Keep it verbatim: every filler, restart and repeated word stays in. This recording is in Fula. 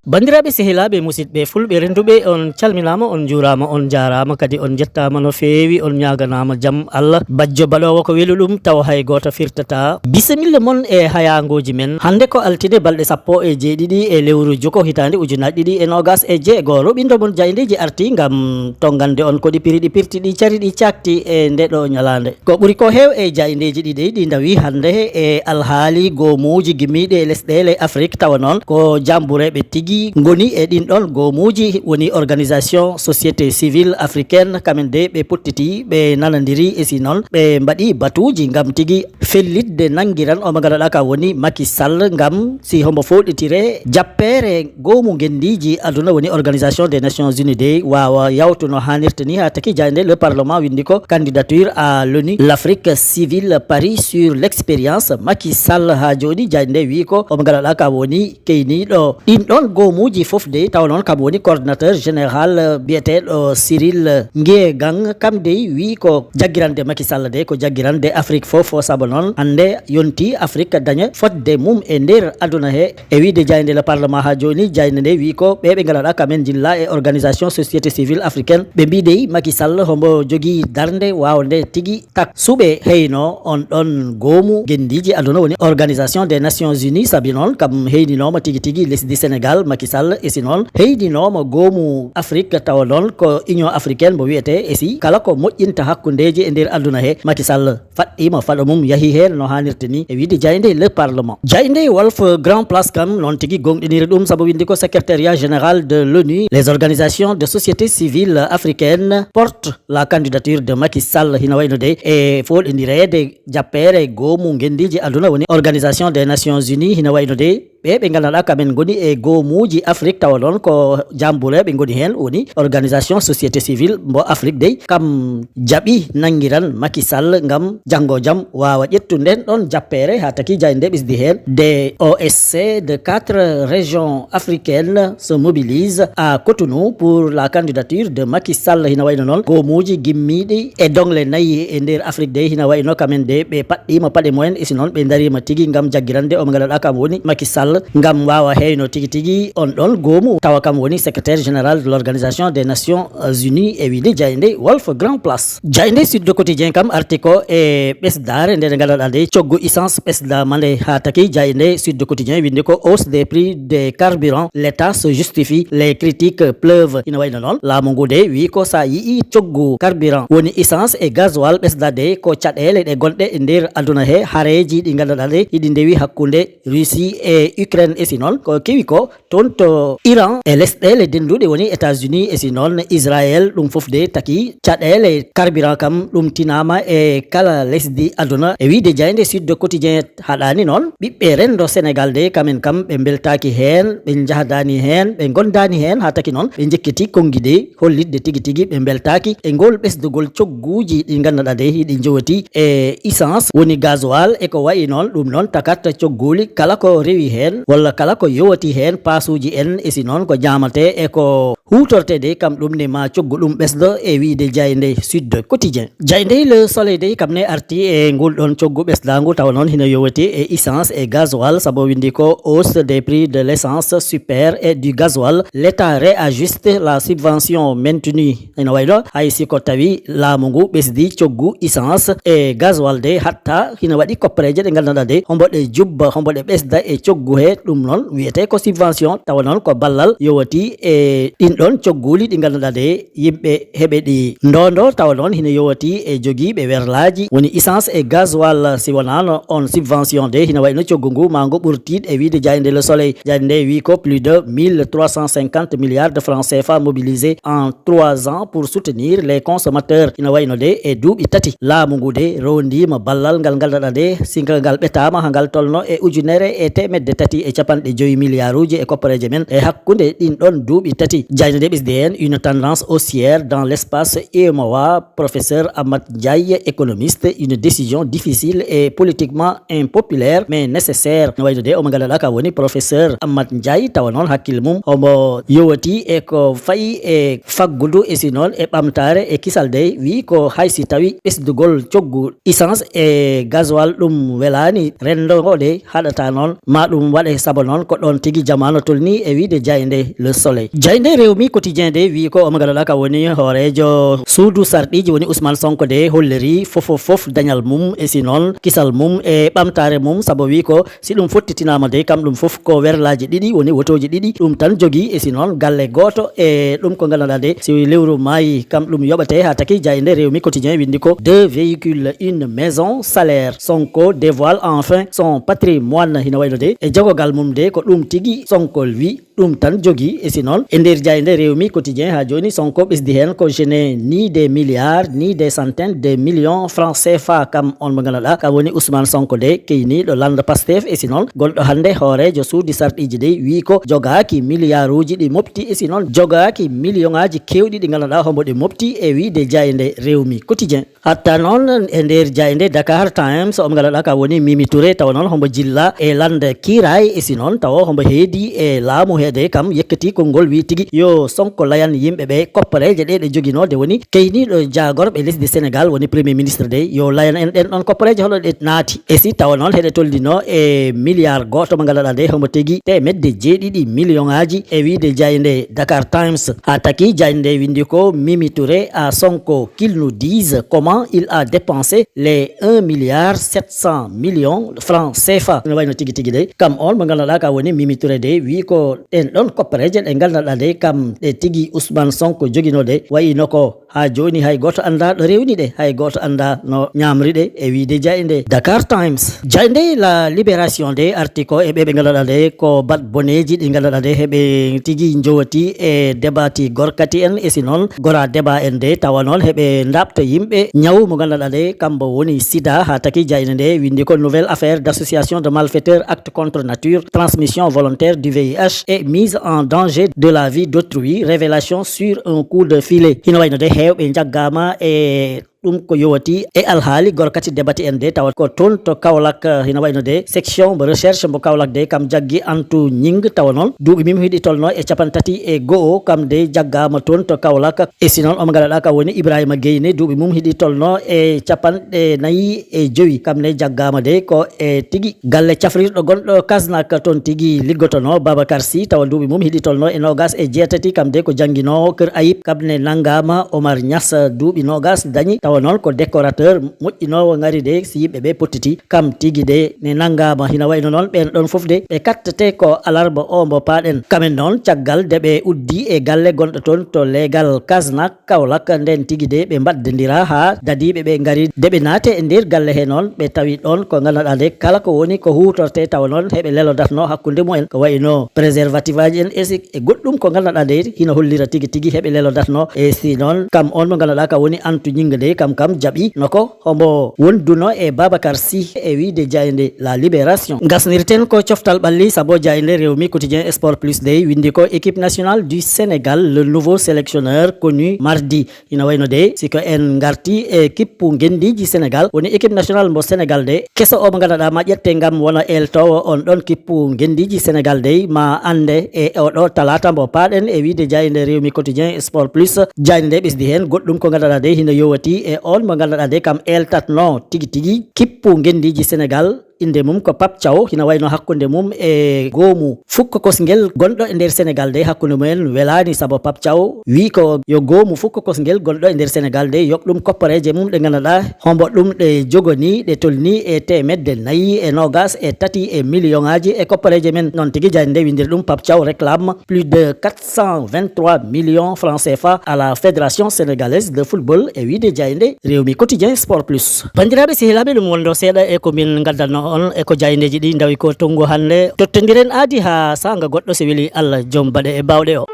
Banndiraaɓe, sehilaaɓe, musidɓe fulɓe renduɓe, on calminaama, on njuuraama, on njaaraama, kadi on njettaama no feewi, on ñaaganaama jam Allah. Bajjo baɗoowo ko weli ɗum, tawa hay gooto firtataa. Bisimilla mon e hayaangooji men. Hannde ko altine, balɗe sappo e jeeɗiɗi e lewru juko, hitaande ujunaaji ɗiɗi e noogas e jeego. Roɓindo mon jaayndeeji arti ngam tonngande on ko ɗi piri, ɗi pirti, ɗi cari, ɗi caakti e nde ɗo ñalaande. Ko ɓuri ko heew e jaayndeeji ɗi dey ɗi ndawi hannde e alhaali goomuuji gimmiiɗi e lesɗeele Afrik, tawa noon ko jaambureeɓe tigi ngoni e ɗin ɗon goomuuji, woni organisation société civile africaine, kamen dey ɓe pottiti, ɓe nanandiri e si noon ɓe mbaɗi batuuji ngam tigi fellitde nanngiran o mo ngannduɗaa ka woni Macky Sall ngam si hombo fooɗitire jappeere goomu ngenndiiji aduna woni Organisation des Nations Unies dey waawa yawtuno haanirta ni haa taki jaaynde Le Parlement winndi ko candidature à l'ONU, l'Afrique civile parie sur l'expérience Macky Sall. Haa jooni jaaynde wii ko omo ngannduɗaa ka woni keyniiɗo ɗin ɗon goomuuji fof dey, tawa noon kam woni coordinateur général biyeteeɗo Cyril Nguyen Gang, kam dey wii ko jaggirande Macky Sall dey ko jaggirande Afrique fof, sabu noon hannde yonti Afrique daña fodde mum e nder aduna he. E wiide jaaynde Le Parlement haa jooni, jaaynde nde wii ko ɓe ɓe ngannduɗaa kamen njilla e organisation société civile africaine, ɓe mbii dey Macky Sall hombo jogii darnde waawnde tigi tak suɓe heyno on ɗon goomu ngenndiiji aduna woni Organisation des Nations Unies, sabi noon kam heyninooma tigi tigi lesdi Sénégal, Macky Sall, e si noon heyninooma goomu Afrique, tawa noon ko Union africaine mo wiyetee, e si kala ko moƴƴinta hakkundeeji e nder aduna he, Macky Sall faɗɗiima faɗo mum, yahi heen no haanirta ni, e wiide jaaynde Le Parlement. Jaaynde Walf Grand Place kam noon tigi goongɗiniri ɗum, sabu winndi ko secrétariat général de l'ONU, les organisations de société civile africaine portent la candidature de Macky Sall, hino wayno dey e fooɗindireede jappeere goomu ngenndiiji aduna woni Organisation des Nations Unies, hino wayno dey ɓe ɓe ngannduɗaa kamen ngoni e goomuuji Afrik, tawa noon ko jaambureeɓe ngoni heen, woni organisation société civile mbo Afrik dey, kam jaɓi nanngiran Macky Sall ngam janngo jam waawa ƴettu nden ɗon jappeere, haa taki jaaynde ɓisdi heen. Des O S C de quatre régions africaines se mobilisent à Cotonou pour la candidature de Macky Sall. Hino wayno noon goomuuji gimmiiɗi e dongle nayi e nder Afrik dey, hino wayno kamen dey ɓe paɗɗiima paɗe mumen, e si noon ɓe ndariima tigi ngam jaggirande o mo ngannduɗaa kam woni Macky Sall, ngam waawa heyno tigi tigi on ɗon goomu, tawa kam woni secrétaire général de l'Organisation des Nations Unies, e wiide jaaynde Walf Grand Place. Jaaynde Sud Quotidien kam arti ko e ɓesdaare nde ngannduɗaa dey coggu essence ɓesdaama nde, haa taki jaaynde Sud Quotidien winndi ko hausse des prix des carburants, l'État se justifie, les critiques pleuvent. Ina wayno noon laamu ngu dey wii ko sa yi'i coggu carburant woni essence e gasoil ɓesda dey ko caɗeele ɗe gonɗe e nder aduna he, hareeji ɗi ngannduɗaa dey hiɗi ndewi hakkunde Russie e Ukraine, e si noon ko kewi ko toon to Iran e lesɗeele dennduɗe woni États-Unis, e si noon Israël, ɗum fof dey taki caɗeele carburant kam ɗum tinaama e kala lesdi aduna. E wiide jaaynde Sud Quotidien, haɗaani noon ɓiɓɓe renndo Sénégal dey kamen kam ɓe mbeltaaki heen, ɓe njahdaani heen, ɓe ngondaani heen, haa taki noon ɓe njekkiti konngi dey hollitde tigi tigi ɓe mbeltaaki e ngol ɓesdugol cogguuji ɗi ngannduɗaa dey hiɗi njowati e essence woni gasoil e ko wayi noon. Ɗum noon takat cogguuli kala ko rewi heen walla kala ko yowati heen, paasuuji en, e si noon ko ñaamatee e ko huutortee dey kam ɗum ne ma coggu ɗum ɓesdo, e wiide jaaynde Sud Quotidien. Jaaynde Le Soleil dey kam ne arti e ngol ɗon coggu ɓesdaangu, tawa noon hino yowati e essence e gasoil, sabu winndi ko hausse des prix de l'essence super et du gasoil, l'État réajuste la subvention maintenue. Ina wayno hay si ko tawi laamu ngu ɓesdi coggu essence e gasoil dey, hatta hino waɗi koppereeje ɗe ngannduɗaa dey hombo ɗe jubba, hombo ɗe ɓesda e coggu he, ɗum noon wiyetee ko subvention, tawa noon ko ballal yowati e ɗin ɗon cogguuli ɗi ngannduɗaa dey yimɓe heɓe ɗi ndondo, tawa noon hino yowati e jogiiɓe werlaaji woni essence e gasoil. Si wonaano on subvention dey, hino wayno coggu ngu ma ngu ɓurtiiɗ, e wiide jaaynde Le Soleil. Jaaynde nde wii ko plus de mille trois cent cinquante milliards de francs C F A mobilisés en trois ans pour soutenir les consommateurs. Ina wayno dey e duuɓi tati laamu ngu dey rowndiima ballal ngal ngannduɗaa dey, si ngal ɓetaama haa ngal tolno e ujunere e teemedde tati. e capanɗe jowi miliyaaruuji e koppareeje men e hakkunde ɗin ɗon duuɓi tati. Jaaynde nde ɓesdi heen une tendance haussière dans l'espace U E M O A. Professeur Amat Ndiaye, économiste, une décision difficile et politiquement impopulaire, mais nécessaire. No wayno de, omo ngannduɗaa ka woni professeur Amat Ndiaye, tawa noon hakkille mum omo yowati e ko fayi e faggudu, e si noon e ɓamtaare e kisal de, wi ko hay si tawi ɓesdugol coggu essence e gasoil ɗum welaani renndo ngo de, haɗata noon ma ɗum waɗe, sabu noon ko ɗoon tigi jamaano tolni, e wiide jaaynde Le Soleil. Jaaynde Rewmi Quotidien de wi ko omo ngannduɗaa ka woni hooreejo suudu sarɗiiji, woni Ousmane Sonko de, holliri fof fof fof dañal mum, e si noon kisal mum e ɓamtaare mum, sabu wi ko si ɗum fottitinaama de, kam ɗum fof ko werlaaji ɗiɗi, woni wotooji ɗiɗi ɗum tan jogii, e si noon galle gooto, e ɗum ko ngannduɗaa de, si lewru maayi kam ɗum yoɓate. Haa taki jaaynde Rewmi Quotidien winndi ko deux véhicules, une maison, salaire. Sonko dévoile enfin son patrimoine, hino wayno de e jogogal mum de, ko ɗum tigi Sonko wi ɗum tan jogii, e si noon e nder jaaynde Rewmi Quotidien haa jooni Sonko ɓesdi heen ko: "Je n'ai ni des milliards ni des centaines de millions francs C F A." Kam on mo ngannduɗaa kam woni Ousmane Sonko de, keyniiɗo lannda Pastef, e si noon gonɗo hannde hooreejo suudu sarɗiiji de, wi ko jogaaki miliyaaruuji ɗi mofti, e si noon jogaaki miliyoŋaaji keewɗi ɗi ngannduɗaa hombo ɗi mofti, e wiide jaaynde Rewmi Quotidien. Hatta noon e nder jaaynde Dakar Times, omo ngannduɗaa ka woni Mimi Touré, tawa noon hombo jilla e lannda kiiraay, e si noon tawa hombo heedi e laamu heede kam yekkati konngol wi tigi yo Sonko layan yimɓe ɓe koppareeje ɗe ɗe joginoo de, woni keyniiɗo jaagorɓe lesdi Sénégal, woni Premier Ministre de, yo layan en ɗen ɗon koppareeje holo ɗe naati. E si tawa noon heɗe tolnino e miliyaar gooto mo ngannduɗaa de hombo tegi teemedde jeeɗiɗi miliyoŋaaji, e wiide jaaynde Dakar Times. Haa taki jaaynde winndi ko Mimi Touré à Sonko qu'il nous dise comment il a dépensé les un milliard sept cent millions francs C F A. No wayno tigi tigi de, kam on mo ngannduɗaa ka woni Mimi Touré de, wi ko ɗen ɗon koppareeje ɗe ngannduɗaa de kam ɗe tigi Ousmane Sonko joginoo de, wayino ko haa jooni hay gooto anndaa ɗo rewni ɗe, hay gooto anndaa no ñaamri ɗe, e wiide jaaynde Dakar Times. Jaaynde La Libération de arti ko e ɓe ɓe ngannduɗaa de ko bat boneeji ɗi ngannduɗaa de heɓe tigi njowati e debati gorkati en, e si noon gora deba en de, tawa noon heɓe ndaɓta yimɓe ñaw mo ngannduɗaa de kambo woni sida. Haa taki jaaynde nde winndi ko: "Nouvelle affaire d'association de malfaiteurs, acte contre nature, transmission volontaire du V I H et mise en danger de la vie d'autrui, révélation sur un coup de filet." Hino wayno de heewɓe njaggaama e ɗum ko yowati e alhaali gorkati debati en de, tawa ko toon to Kaolack, eh, hino wayno de section mbo recherche mbo Kaolack de kam jaggi Antu Ñing, tawa noon duuɓi mum hiɗi tolno e capanɗe tati e go'o, kam de jaggaama toon to Kaolack. E si noon omo ngannduɗaa ka woni Ibrahima Gueye ne, duuɓi mum hiɗi tolno e capanɗe nayi e jowi, kam ne jaggaama de ko e tigi galle cafrirɗo gonɗo Kasnak toon tigi liggotono, Babacar Sy, tawa duuɓi mum hiɗi tolno e noogas e jeetati, kam de ko jannginoowo Kër Ayib, kam ne nanngaama. Omar Niass, duuɓi noogas dañi, tawa noon ko décorateur moƴƴinoowo ngari de, si yimɓe ɓe pottiti, kam tigi de ne nanngaama. Hina wayno noon ɓeen ɗon fof de ɓe kattete ko alarba o mbo paaɗen. Kamen noon caggal de ɓe uddi e galle gonɗo toon to leegal Kasnak, Kaolack, nden tigi de ɓe mbaddindira haa dadiiɓe ɓe ngari de ɓe naate e nder galle he noon, ɓe tawi ɗoon ko ngannduɗaa de kala ko woni ko huutorte, tawa noon heɓe lelodatno hakkunde mumen, ko wayno préservatif aji en, e si, e goɗɗum ko ngannduɗaa de hino hollira tigi tigi heɓe lelodatno. E si noon kam on mo ngannduɗaa ka woni Antu Ñing de, kam kam jaɓi no ko hombo wonduno e Babacar Sy, e wiide jaaynde La Libération. Ngasnirten ko coftal ɓalli, sabu jaaynde Rewmi Quotidien Sport Plus de winndi ko: "Équipe nationale du Sénégal, le nouveau sélectionneur connu mardi." Ina wayno de, si ko en ngarti e kippu ngenndiiji Sénégal, woni équipe nationale mbo Sénégal de, keso o mo ngannduɗaa ma ƴette ngam wona eeltoowo on ɗon kippu ngenndiiji Sénégal de, ma annde e oɗo talaata mbo paaɗen, e wiide jaaynde Rewmi Quotidien Sport Plus. Jaaynde nde ɓesdi heen goɗɗum ko ngannduɗaa de hino yowati e on mo ngannduɗaa de kam eeltatno tigi tigi kippu ngenndiiji Sénégal. Innde mum ko Pape Thiaw, hina wayno hakkunde mum e goomu fukko kosngel gonɗo e nder Sénégal de, hakkunde mumen welaani, sabu Pape Thiaw wi ko yo goomu fukko kosngel gonɗo e nder Sénégal de yoɓ ɗum koppareeje mum ɗe ngannduɗaa hombo ɗum ɗe jogoni, ɗe tolni e teemedde nayi e noogas e tati e miliyoŋaaji e koppareeje men. Noon tigi jaaynde nde winndiri ɗum: "Pape Thiaw réclame plus de quatre cent vingt-trois millions francs C F A à la Fédération Sénégalaise de Football", e wiide jaaynde Rewmi Quotidien Sport Plus. Banndiraaɓe sehilaaɓe, ɗum wondo seeɗa e ko min ngaddanno on e ko jaayndeeji ɗi ndawi ko tongu hannde. Tottondiren aadi haa saanga goɗɗo, so weli Allah, joom baɗe e baawɗe o.